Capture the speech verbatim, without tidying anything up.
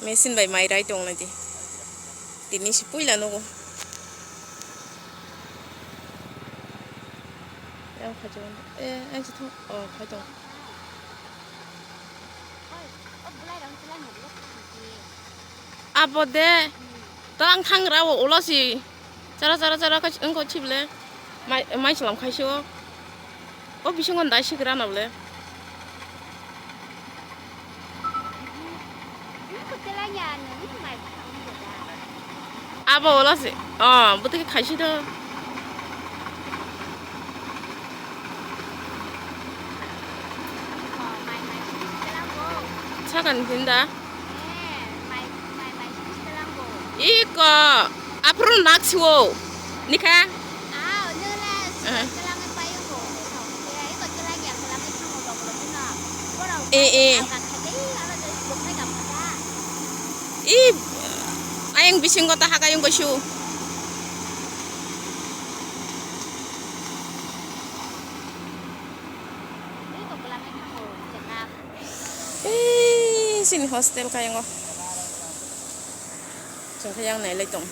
Machine bai mai rai tong lai di. Tini si puila nugo. Yang khajo. Eh, ang si thong. Oh, khai tong. Abo de. To ang thang ra o ulo si. Chara, chara, chara, kha, wngkha chible. Mai, mai chwlam khai se o. O bisingo dai sigra na bole. Abo ulo si. Oh, bwtwi khai si do. Sakani hinda. Iko, aphuru nak siwo. Nikha? Eh, eh. Ih, ayang bisingo ta hakayung ko shu. Ih, sini hostel kayango. Chwng khe yang nailai tong.